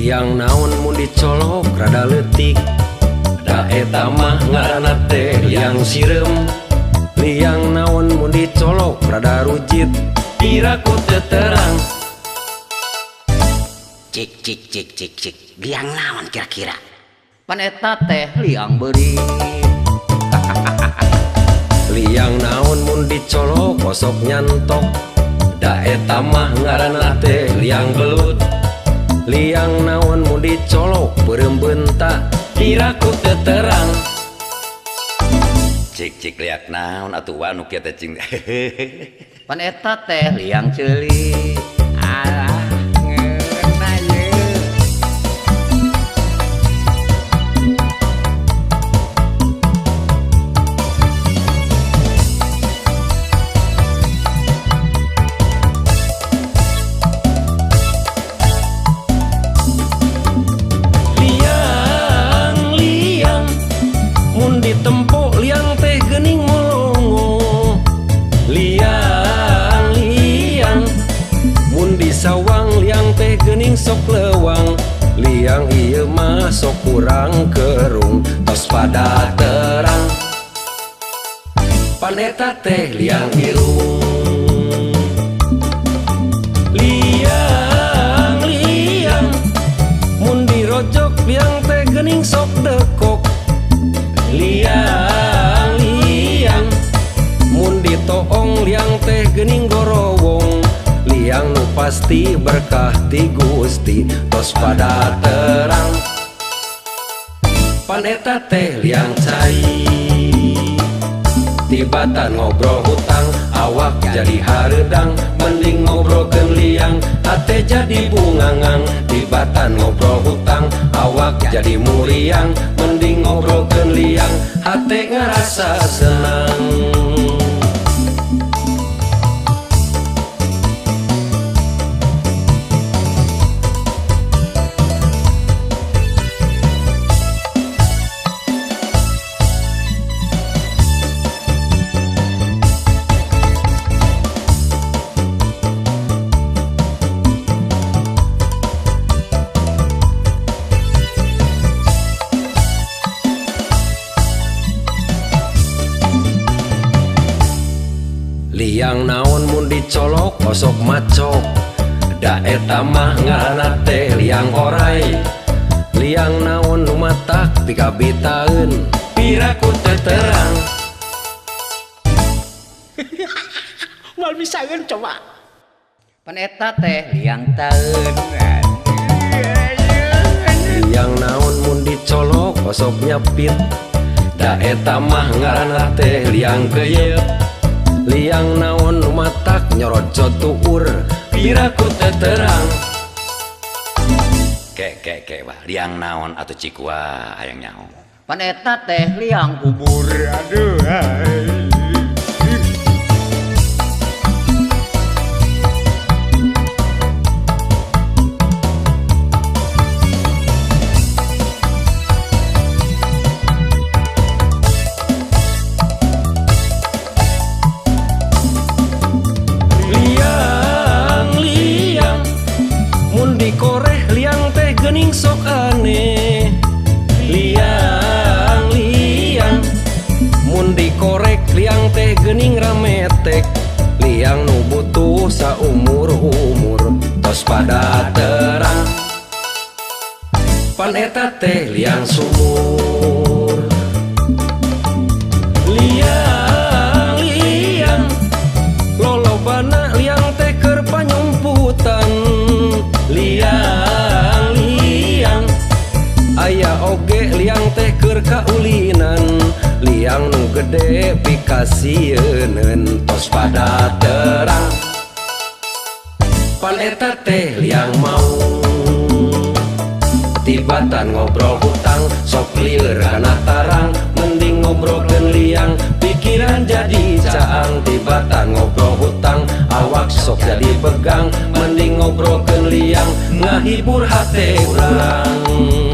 Liang naon mun dicolok rada leutik, da eta mah ngaranna teh liang sireum. Liang naon mun dicolok rada rujit, piraku teu terang. Cik cik cik cik cik, liang naon kira-kira? Pan eta teh liang beurit. Liang naon mun dicolok kosok nyantok, da eta mah ngaranna teh liang belut. Liang naon mun dicolok beureum beunta, piraku teu terang. Cik cik liak naon atuh wa nu kieu teh cing. Pan eta teh liang ceuli. Alah ngeunah ye. Liang liang mun ditempo liang teh geuning molongo. Liang liang mun disawang liang teh geuning sok lewang. Liang ieu mah sok kurang kerung, tos pada terang. Pan eta teh liang irung. Liang liang mun dirojok liang teh geuning sok dekok. Liang liang mun ditoong liang teh geuning gorowong. Liang nu pasti berkah ti Gusti, tos pada terang. Pan eta teh liang cai. Tibatan ngobrol hutang, awak jadi hareudang. Mending ngobrolkeun liang, hate jadi bungangang. Tibatan ngobrol hutang, awak jadi muriang. Mending ngobrolkeun liang, hate ngarasa senang. Liang naon mun dicolok kosok macok, da eta mah ngaranna teh liang orai. Liang naon nu matak pikabitaeun, piraku teu terang. Moal bisaeun coba. Pan eta teh liang taeun. Liang naon mun dicolok kosok nyepit, da eta mah ngaranna teh liang keyeup. Liang naon nu matak nyorocot tuur, piraku teu terang. Ke ke ke wah, liang naon atuh cik wah hayang nyaho. Pan eta teh liang kubur. Aduh hai. Liang liang mun dikoreh liang teh geuning sok aneh. Liang liang mun dikorek liang teh geuning rametek. Liang nu butuh saumur-umur, tos pada terang. Pan eta teh liang sumur. Liang liang lolobana liang teh keur panyumputan. Liang liang aya oge liang teh keur kaulinan. Liang nu gede pikasieuneun, tos pada terang. Pan eta teh liang maung. Tibatan ngobrol hutang, sok lieur kana tarang. Mending ngobrolkeun liang, pikiran jadi caang. Tibatan ngobrol hutang, awak sok jadi begang. Mending ngobrolkeun liang, ngahibur hate urang.